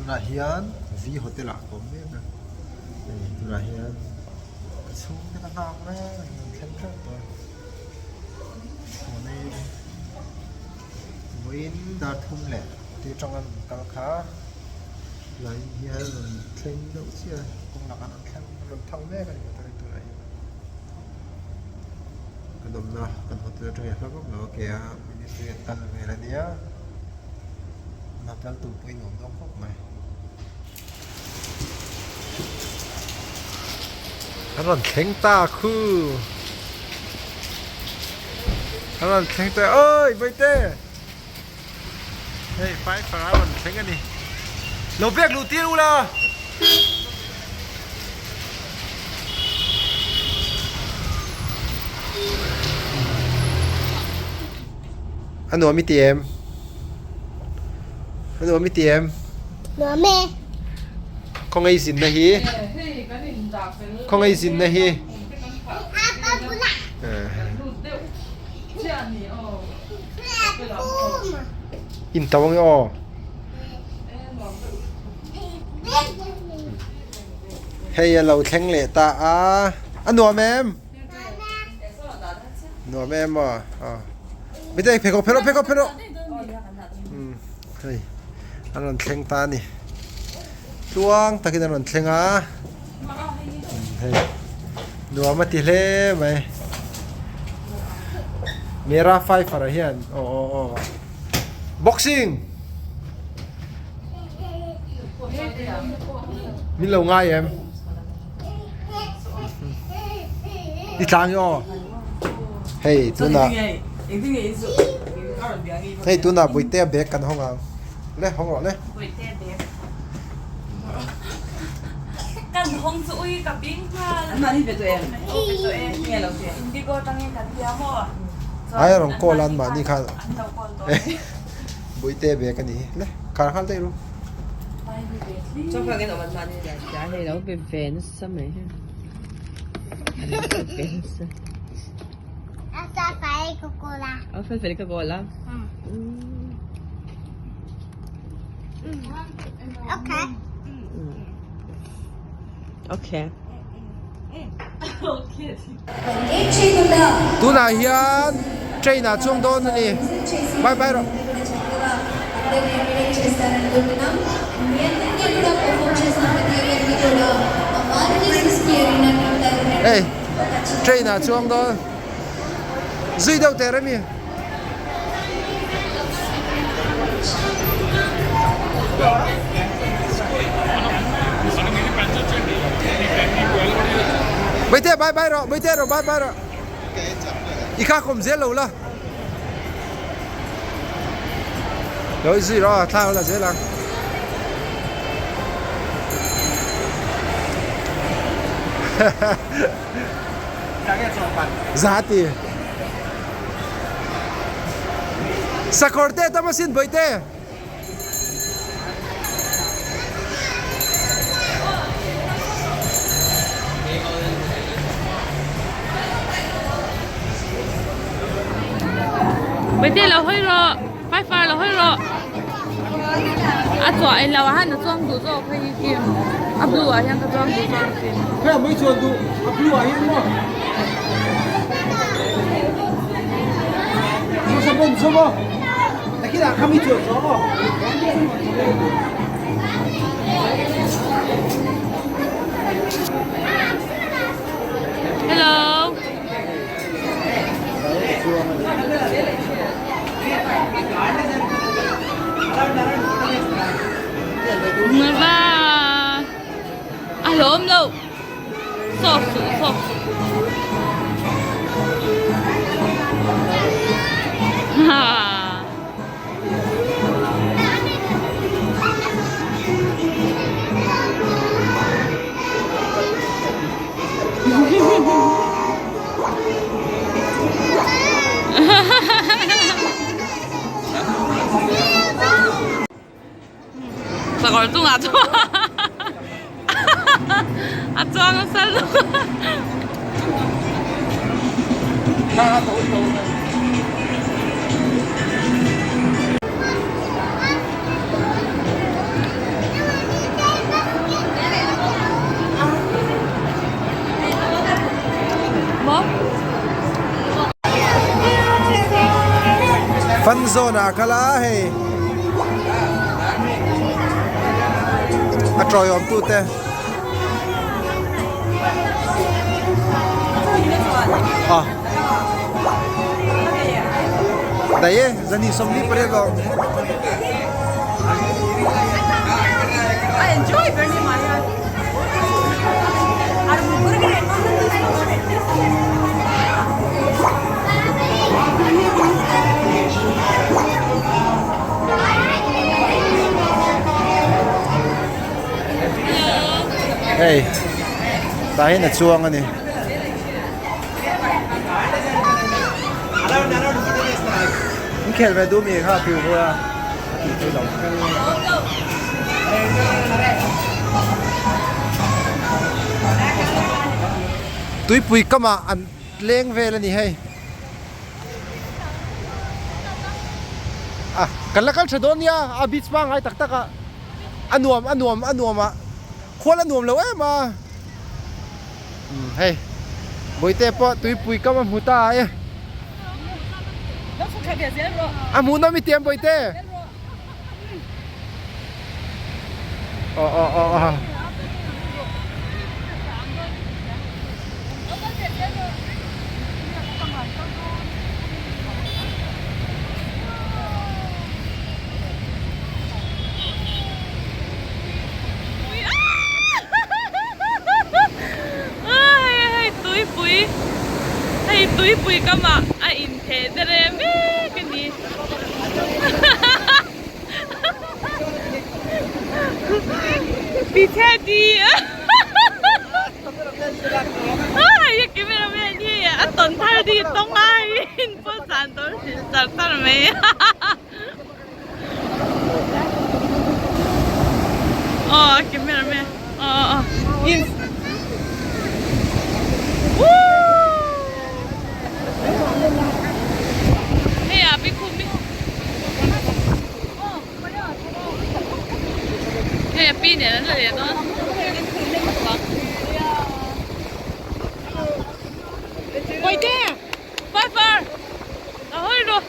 Tunah hian V hotel ah ka awm mek a hei tunah hian ka chhungte ka nghak mek a an thleng teuh tawh a chuanin vawiin dar thum leh tih atanga an kal kha line hian rawn thleng deuh chiah a kawng lakah an thleng rawn thang mek a ni motor hi tunah hian kan awmna kan hotel atangin a hla vak lo a ke a minute riat kal vel a nia. Hna kal tur pawh in awm dawn khawp mai. An rawn thleng ta khu. An rawn thleng ta oi Bawihtê. Hei Pfeiffer a rawn thleng a ni. Lo pek luh tir ula. A nuam i ti em? A nuam i ti em? Nuam e. Khawngaih zinna hi. Khawngaih zinna hi. In to ang aw. Hei a lo thleng leh ta a. A nuam em? Nuam em aw. Mite phekawk phe rawh phekawk phe rawh. Hei an rawn thleng ta a ni. Tluang takin an rawn thleng a. Hei nuam a ti hle mai. Mera Pfeiffer ah hian aw aw aw boxing min lo ngai em? I tlang i aw. Hei tunah hei tunah Buitea bag kan hawng ang. Le hawng rawh le. Buitea bag. Kan hawng chu ui ka bing nghal. An mahni ve tawh em? Ve tawh e. Nge lo che. Indigo tangin kan hria maw? Ai a rawn call a an mahni khan. An lo call tawh. Buitea bag a ni hi. Le khar nghal daih ru. Chawngkang in awm an mahni le. Hei lo be ve nasa mai hi. A fel fel ka goal a. Okay. Okay. Tunah hian train ah chuang dawn a ni. Bye bye rawh. Hei train ah chuang dawn zui deuh teh rem i. Bawihteh bye bye rawh bawihteh rawh bye bye rawh i kha kawm zel lo la lo i zui rawh a thla la zel ang. Zati. Sakawr te tam asin bawihte. Bawihte lo hawi rawh. Faifa lo hawi rawh. A chhuah en lo ah han a chuang duh zawk hei hi khi a blue ah hian ka chuang duh zawk asin. Hei a mai chuan duh a blue ah hian maw. Hello. Bye. A hlawm lo. Sawk suh sawk suh. Ha. Sakawr chungah chuan a chuang nasa lutuk Fun zone ah a kal a hei a tawiawm tute a daih e zani 28 lawng. Hei tah hian a chuang a ni. In khel ve duh mi kha piu hua a tih theih lo. Tuipui kamah an leng vel a ni hei. A kan la kal tha dawn nia a beach pangngai tak tak a a nuam a nuam a nuam a khual a nuam lo em a umm hei bawihte pawh tuipui kam a hmu ta e a hmuhnawm i tiam bawihte aw aw aw aw. Hei tuipui hei tuipui kamah a intheh dere mek a ni. Hei a pi nen an la leh dawn. Far far! A hawi rawh.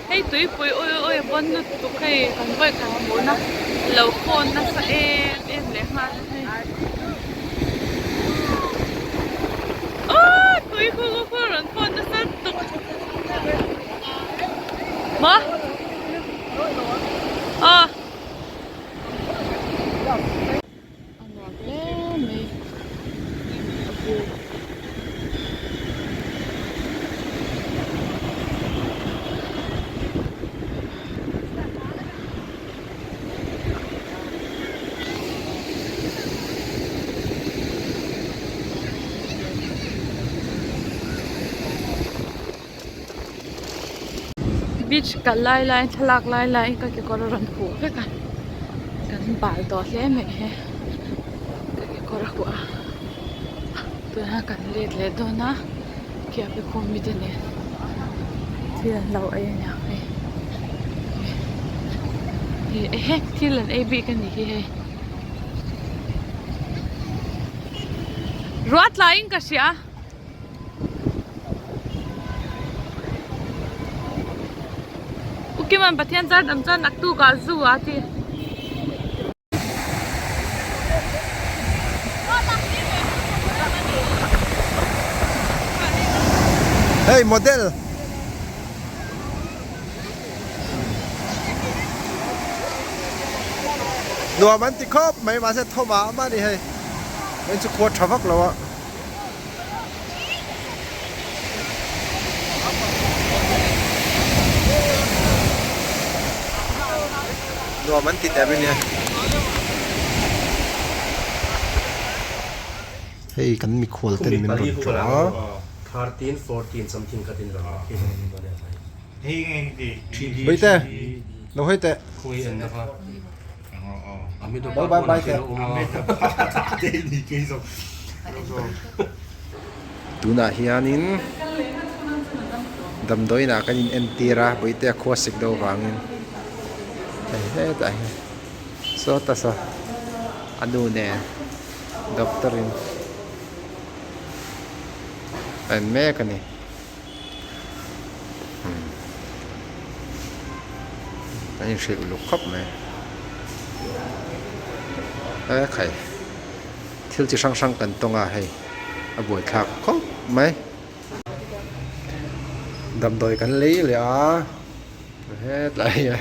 Hei tuipui ui ui a bawn lutuk hei kan vawi khat hmuhna lo fawn nasa em em leh nghal a hei. Aww tui khu khu khu rawn fawn nasa lutuk. Maw? Aw. A nuam hle mai a view. Beach kal lai lai thlalak lai lai ka kekawr a rawn huh vek a kan bal tawh hle mai he ka kekawr a huh a tuna kan let leh dawn a khi a pikhum mite nen thil an lo ei aniang hei ehe thil an ei bik anih hi hei ruah tlaiin ka hria. Ukiman Pathian zar dam chuan naktuk ah zu a ti. Hey model. Nuam an ti khawp mai mahse thawmah a ni hei. Hei chu khua tha vak lo a. Nuam an ti teh mai nia. Hei kan mikhual ten min rawn tlawh a. Bawihtê lo hawi teh. Bye bye bye teh. Tunah hianin damdawiinah kan in entir a Bawihtea khua sik deuh avangin hei hetah hian sawta saw a nu nen doctor in a en mek a ni. An inhrilh uluk khawp mai. E khai thil chi hrang hrang kan tawng a hei a buaithlak khawp mai. Damdawi kan lei leh a hetlai hian.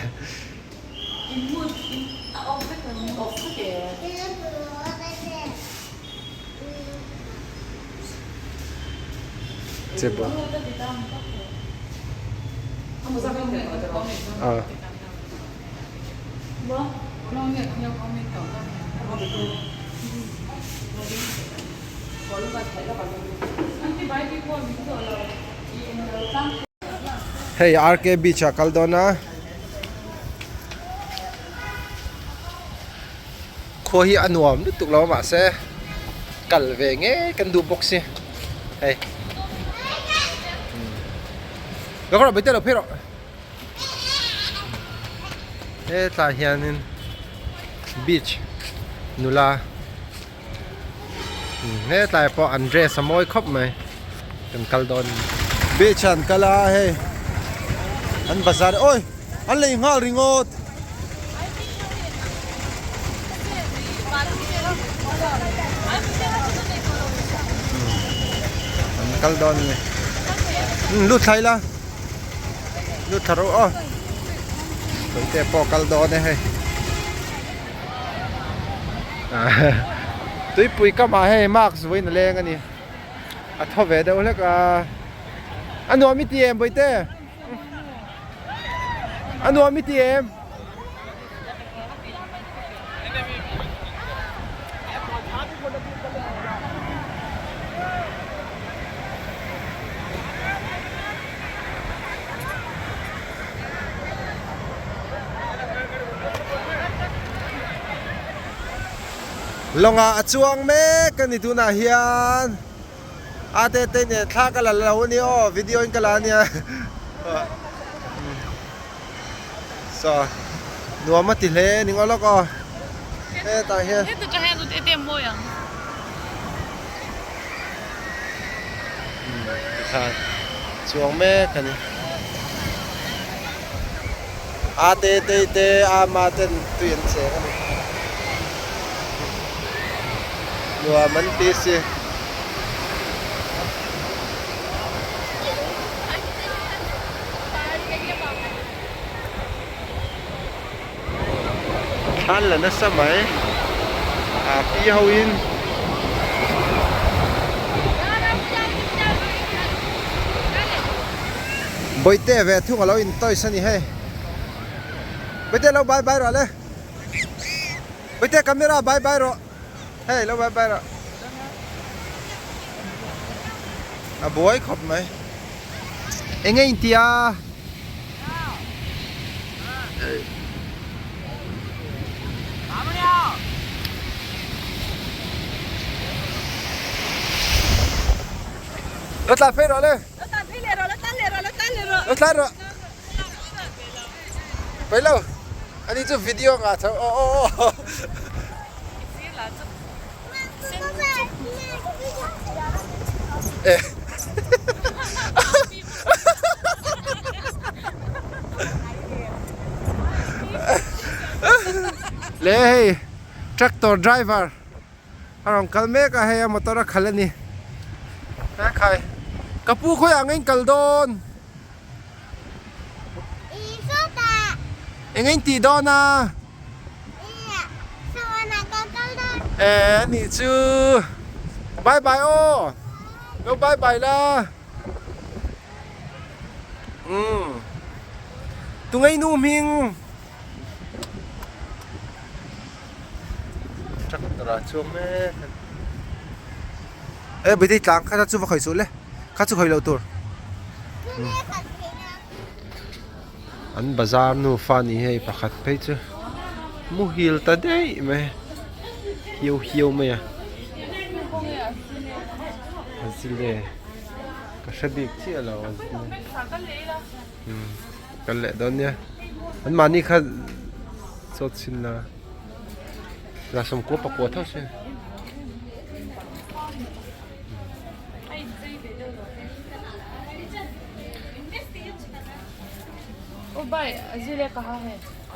Hei RK beach ah kal dawn a khua hi a nuam lutuk lo a mahse kal ve ngei kan duh bawk si hei lo kawr ah lo phei rawh hetlai hianin beach nula. Hetlai pawh an dress a mawi khawp mai kan kal dawn beach ah an kal a hei an bazar awi an lei nghal ringawt an kal dawn a ni lut thla ila lut thla rawh aw tawite pawh kal dawn e hei. Tuipui kamah hei mask vawiin a leng a ni a thaw ve deuh hlek a a nuam i ti em bawihte a nuam i ti em. Lawngah a chuang mek a ni tunah hian a te te nen thla ka la lo a ni aw video in ka la a nia saw nuam a ti hle a ni ngawt lawk aw hetah hian tikhan chuang mek a ni a te te te ama ten tui an cheng a ni nuam an ti si. Thlan la nasa mai a pi ho in Bawihte ve thung alo in toys ani hei Bawihte lo bye bye rawh le Bawihte camera bye bye rawh hei lo bye bye rawh a buai khawp mai enge in tia. Lo tlan phei rawh le. Lo tlan phei leh rawh, lo tlan leh rawh, lo tlan leh rawh. Lo tlan rawh. Pai lo. Ani chu video nga tho. Oh oh oh. Eh. Le hei tractor driver a rawn kal mek a hei a motor a khalh a ni he khai ka pu khawiah ang in kal dawn eng in tih dawn a eh a nih chu bye bye aw lo bye bye la. Umm tungei nu hming tractor ah chuang mek a ni e bidei tlang kha chu va khawi suh le kha chu khawi loh tur an bazar nufa ni hei pakhat phei chu muhil ta daih mai hiau hiau mai a a zile. Ka hre bik chiah lo a umm kal leh dawn nia an mahni kha chawt chhin la la sawmkua pakua tho se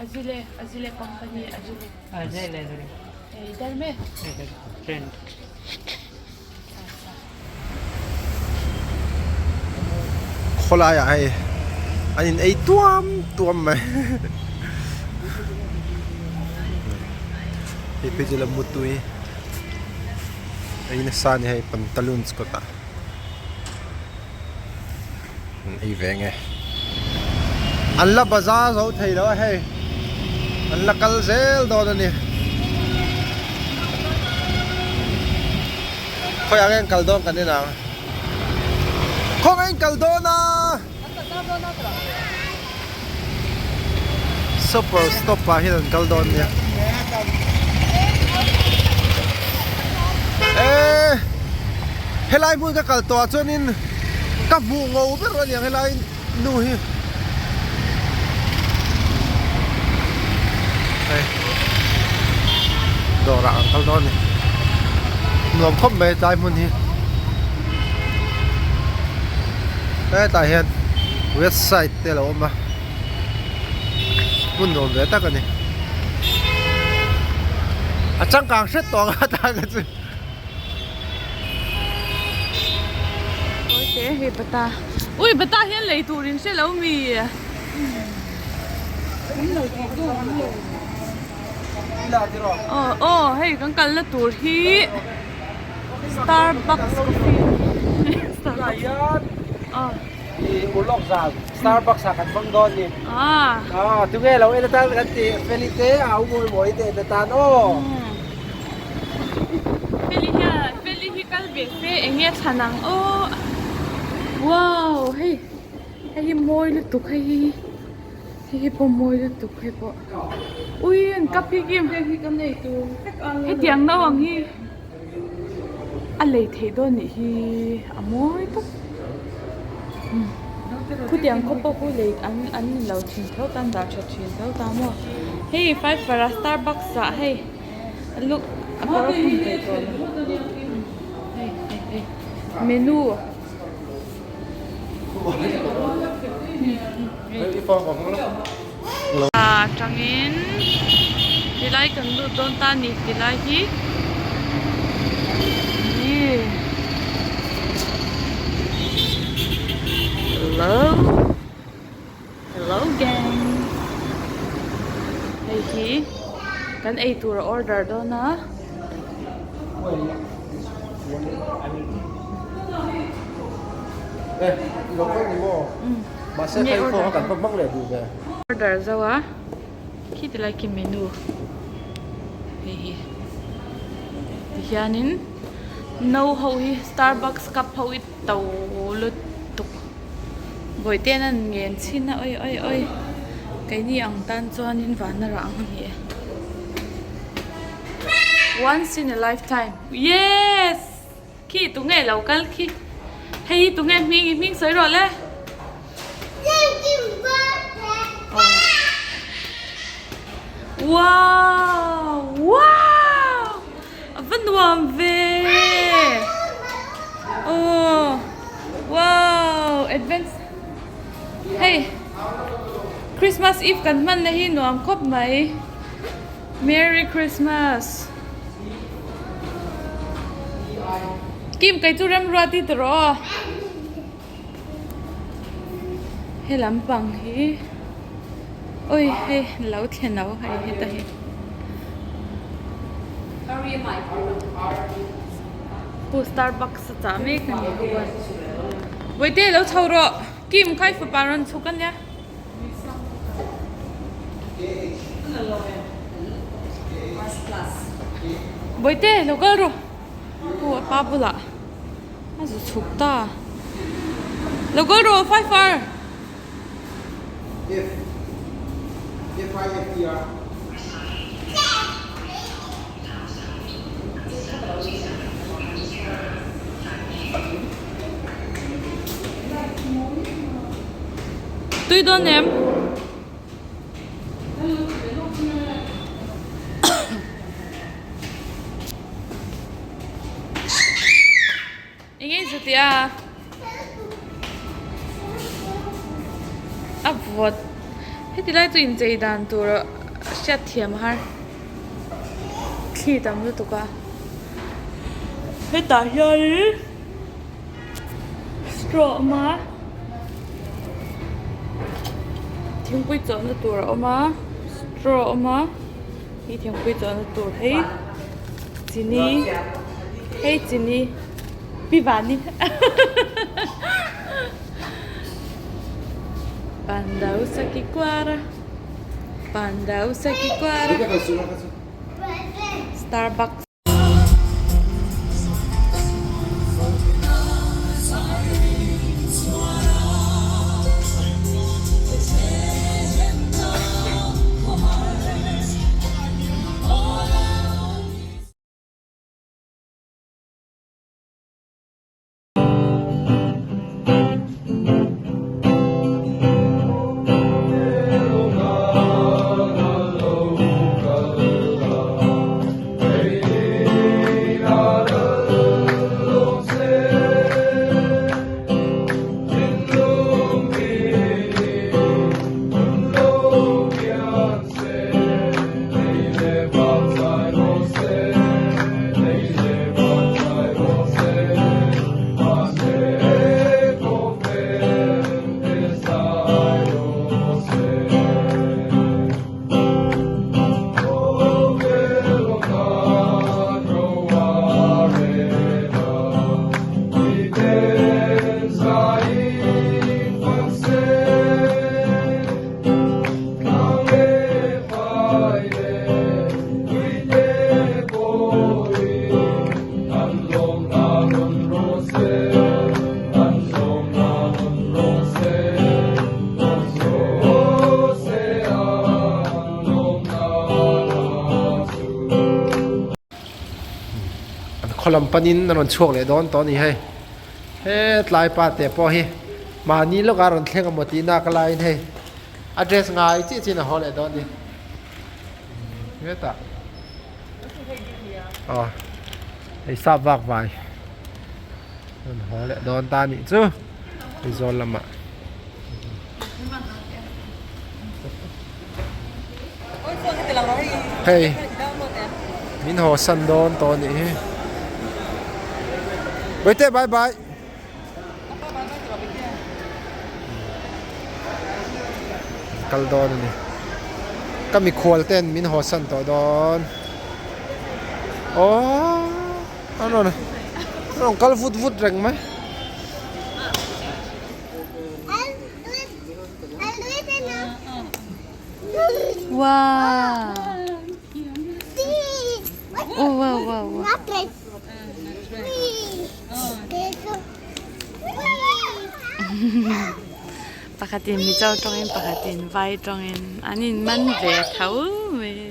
Azile Azile company Azile Azile Azile इधर में Trend Khawlai ah hei an in ei tuam tuam mai hei phei chu la mutui ei nasa a ni hei pantaloons kawt ah an ei ve nge an la bazar zo thei lo a hei an la kal zel dawn a ni khawiah nge an kal dawn kan en ang khawngaih in kal dawn a super stop ah hian an kal dawn nia eh helai hmun ka kal tawh ah chuanin ka hmuh ngo ber a niang helai nu hi hei dawr ah an kal dawn a ni nuam khawp mai tlai hmun hi hetah hian west side te a lo awm a hmun nuam ve tak a ni a changkang hret tawh ang a tlai kha chu. Te hei bata ui bata hian lei tur in hre lo mi aw aw hei kan kalna tur hi Starbucks coffee aw Starbucks ah kan hmang dawn ni ah tunge lo en atan kan tih Feli te au mawi mawi te en atan aw. Feli hian Feli hi kal ve se eng nge thlan ang aw wow hei hei hi mawi lutuk hei hi hei hi pawh mawi lutuk hei pawh ui an cup hi kim hetiang naupang hi a lei theih dawn nih hi a mawi tawp khutiang khaw pawh khu lei an an ni lo thin tho tan dah tha thin tho ta maw hei five para starbucks ah hei look a kawr a khum thei tawh lo hei hei hei menu atangin tilai kan lut dawn ta a ni tilai hi hello hello gang hei hi kan ei tur a order dawn a. Order zo a khi ti lai khi menu hei hi tihianin no ho hi starbucks cup ho hi to lutuk bawihte an an ngen chhin a oi oi oi keini ang tan chuanin van a rah ang a ni e once in a lifetime yes. Khi tunge lo kal khi. Hei hi tunge hming i hming sawi rawh le. Wow! Wow! A va nuam ve! Oh! Wow! Advance. Hei Christmas Eve kan hman na hi nuam khawp mai. Merry Christmas. Kim kei chu remruat i ti rawh aw. He lampang hi oi hei lo thlen lo hei heta hi. Pu Starbucks a chah mek a ni chuan. Bawihte lo chho rawh. Kim khai fapa rawn chhuk a nia. Bawihte lo kal rawh aw a pa bulah a zu chhuk ta lo kal rawh Pfeiffer. Tui dawn em? Eng nge zu tih a? A vawt. Heti lai chu inchei dan tur hriat thiam a har thli tam lutuk a hetah hianin straw a awm a thingpui chawhna tur a awm a straw a awm a hei thingpui chawhna tur hei chini hei chini pi vani Pandausakikwara Pandausakikwara Starbucks. An khaw lam panin a rawn chhuak leh dawn tawh a ni hei hetlai pa te pawh hi mahni lawkah a rawn thleng amaw tih nak laiin hei a dress ngai chiah chiah in a haw leh dawn a ni hetah aw hei sap vak vai a rawn haw leh dawn ta a nih chu Aizawl lamah. Hei min haw san dawn tawh a nih hi Bawihte bye bye. Kal dawn a ni ka mikhual ten min haw san tawh dawn aww a rawn a rawn kal vut vut reng mai. Wow oh wow wow wow. Pakhatin Mizo tawngin pakhatin Vai tawngin an inman ve tho mai.